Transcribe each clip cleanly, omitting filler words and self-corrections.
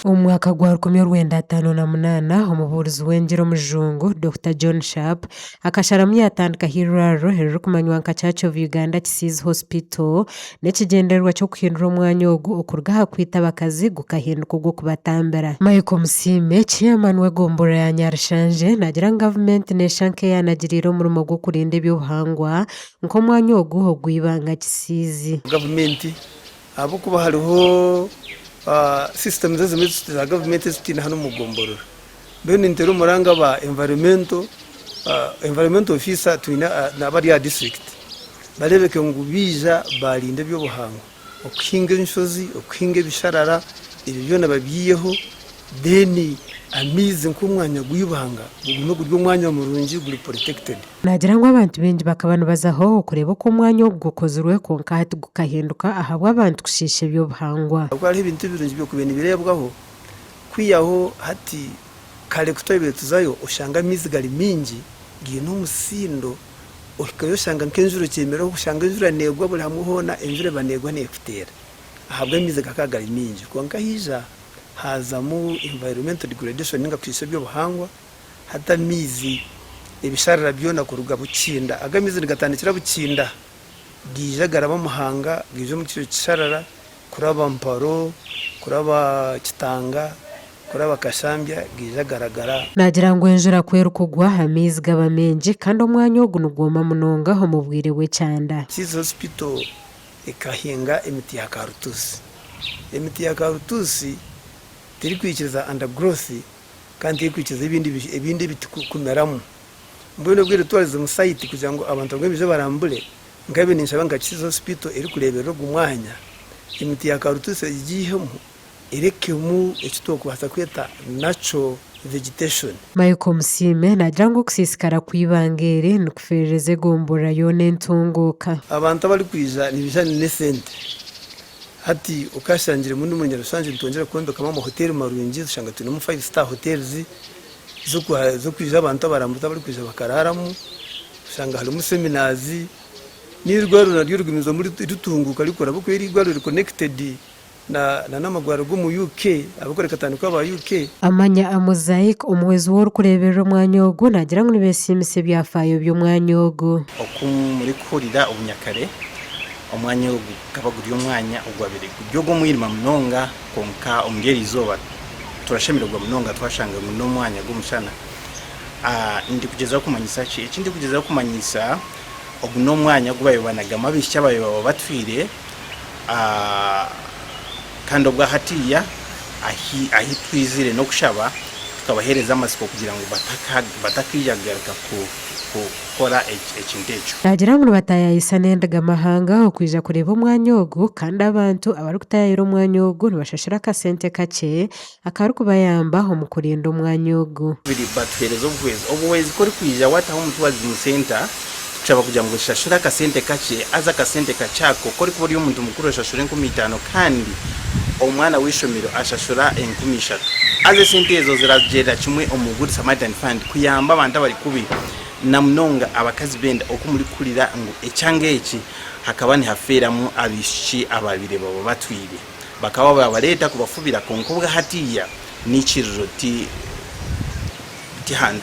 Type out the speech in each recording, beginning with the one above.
Omu mwaka gwa 1958, omubuurizi w'engiri omujungu, Dokita John Sharp, akasharamu yaatandikaho eirwariro eririkumanywa nka Church of Uganda Kisiizi Hospital n'ekigyendererwa ky'okuhindura omwanya ogu okuruga aha kwita abakazi gukahinduka ogw'okubatambira. Michael Musiime, Chairman w'egomborora ya Nyarushanje naagira ngu gavumenti neeshusha nk'eyaanagiriire omurimo gw'okurinda eby'obuhangwa nk'omwanya ogu ogw'eibanga Kisiizi. Gavumenti ahabw'okuba hariho systems ezimwe za gavumenti ezi tutaine hanu omu gomborora. Mbwenu ninteera omuranga aba environmental, environmental officer twine abari aha district bareebeke ngu baija baarinda eby'obuhangwa, okuhinga enshozi, okuhinga ebisharara ebyo byona babyiheho then amaizi nk'omwanya gw'eibanga gugume guri omwanya murungi guri protected. Naagira ngu abantu baingi bakaba nibazaho okureeba oku omwanya ogu gukozirwe kwonka hati gukahinduka ahabw'abantu kushiisha eby'obuhangwa. Ahabw'okuba hariho ebintu ebirungi by'okubaire nibireebwaho kwihaho hati kare ku twabaire tuzayo oshanga amaizi gari maingi gaine omutsindo ohikayo oshanga nk'enjura okyemereho oshanga enjura neegwa buri hamwe hoona enjura eba neegwa neekuteera ahabw'amaizi gakaba gari maingi kwonka haija haazamu environmental degradation ninga kushiisha eby'obuhangwa Hati amaizi ebisharara byona kuruga Bukinda, ago amaizi nigatandikira Bukinda gaija garaba Muhanga gaija omu kyo kisharara kuraba Mparo, kuraba Kitanga, kuraba Kashambya gaija garagara. Naagira ngu enjura ku erikugwa amaizi gaba maingi kandi omwanya ogu nigwoma munonga omu bwire bw'ekyanda. Kizi Hospital ekahinga emiti ya karutuusi. Emiti ya karutuusi terikwikiriza undergrowth kandi terikwikiriza ebindi ebindi ebiti kumeramu. Mbwenu obwire twarize site kugira ngu abantu abamwe baije barambure, nkabe ninshaba nka Kisiizi Hospital erikureeberera ogu mwanya, emiti ya karutuusi egiihemu erekemu eki twokubaasa kweta natural vegetation. Michael Musiime naagira ngu okusiisikara kw'eibanga eri nikufeerereza egomborora yoona entunguuka. Abantu abarikwija nibaija n'esente. Hati okashangiremu n'omuri Nyarusanju nitwongyera kwombekamu amahoteeri marungi oshanga twinemu five star hotels z'okwija abantu abarambuzi abarikwija bakaraaramu, oshanga harimu seminars n'eirwariro naryo rigumizamu ritunguuka rikura ahabw'okuba eri eirwariro riri connected na n'amarwariro g'omu UK ahabw'okuba rikatandikwa aba UK. Amanya a Mosaic, omuhwezi w'orikureeberera omwanya ogu naagira ngu nibeesiimisa ebyafaayo by'omwanya ogu. Oku murikuhurira obunyakare, Omwanya ogu gukaba guri omwanya ogwabaire guri ogw'omwirima munonga, kwonka omuri eri izooba turashemererwa munonga twashanga ngu n'omwanya gw'omushana. Ndikugyezaho kumanyisa ki? Eki ndikugyezaho kumanyisa, ogu n'omwanya ogu baabaire banagamu abaishiki abaabaire baba batwire, kandi obwa hatiiya ahi twizire n'okushaba tukabaheereza amatsiko kugira ngu batakaija kugaruka kukora ekintu ekyo. Naagira ngu nibataayaayisa n'endigamahanga okwija kureeba omwanya ogu kandi abantu abarikutaayaayira omwanya ogu nibashashura akasente kakye akarikubayamba omu kurinda omwanya ogu. Batuheereza obuhwezi. Obuhwezi ku orikwija waataho omu Tourism Centre, tukushaba kugira ngu oshashure akasente kakye, haza akasente kakye ako ku orikuba ori omuntu mukuru oshashura 5000 kandi omwana w'eishomero ashashura 3000. Haza esente ezo ziragyerera kimwe omu Good Samaritan Fund kuyamba abantu abari kubi na munonga abakazi b'enda oku murikuhurira ngu ekyanga eki hakaba nihafeeramu abaishiki abaabaire baba batwire. Bakaba babareeta kubafubira kwonka obwa hatiiya n'eikiriro ti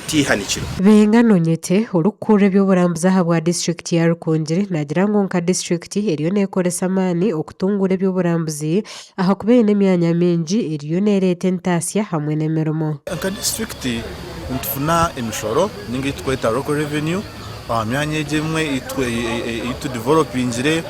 tihanikiro. Bingano Nyete, orikukurira eby'oburambuzi ahabwa disiturikiti ya Rukungiri naagira ngu nka disiturikiti eriyo neekoresa amaani okutunguura eby'oburambuzi ahakuba eine emyanya mingi eriyo neereeta entaasya hamwe n'emirimo. Nka disiturikiti nitufuna emishoro ninga ei turikweta local revenue aha myanya egi emwe ei tudivelopingire.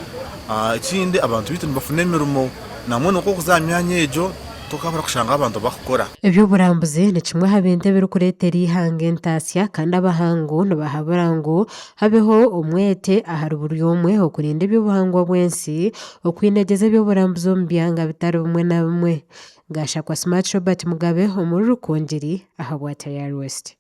Ekindi abantu baitu nibafuna emirimo nambwenu ku orikuza aha myanya egyo tokabura kushangaho abantu abakukora. Eby'oburambuzi ni kimwe aha bintu ebirikureetera eihanga entaasya kandi abahangu nibahabura ngu habeho omwete ahari buri omwe okurinda eby'obuhangwa bw'ensi, okwinegyeza eby'oburambuzi omu byanga bitari bimwe na bimwe. Gashakwa Smart Robert Mugabe omuri Rukungiri ahabwa Tayari West.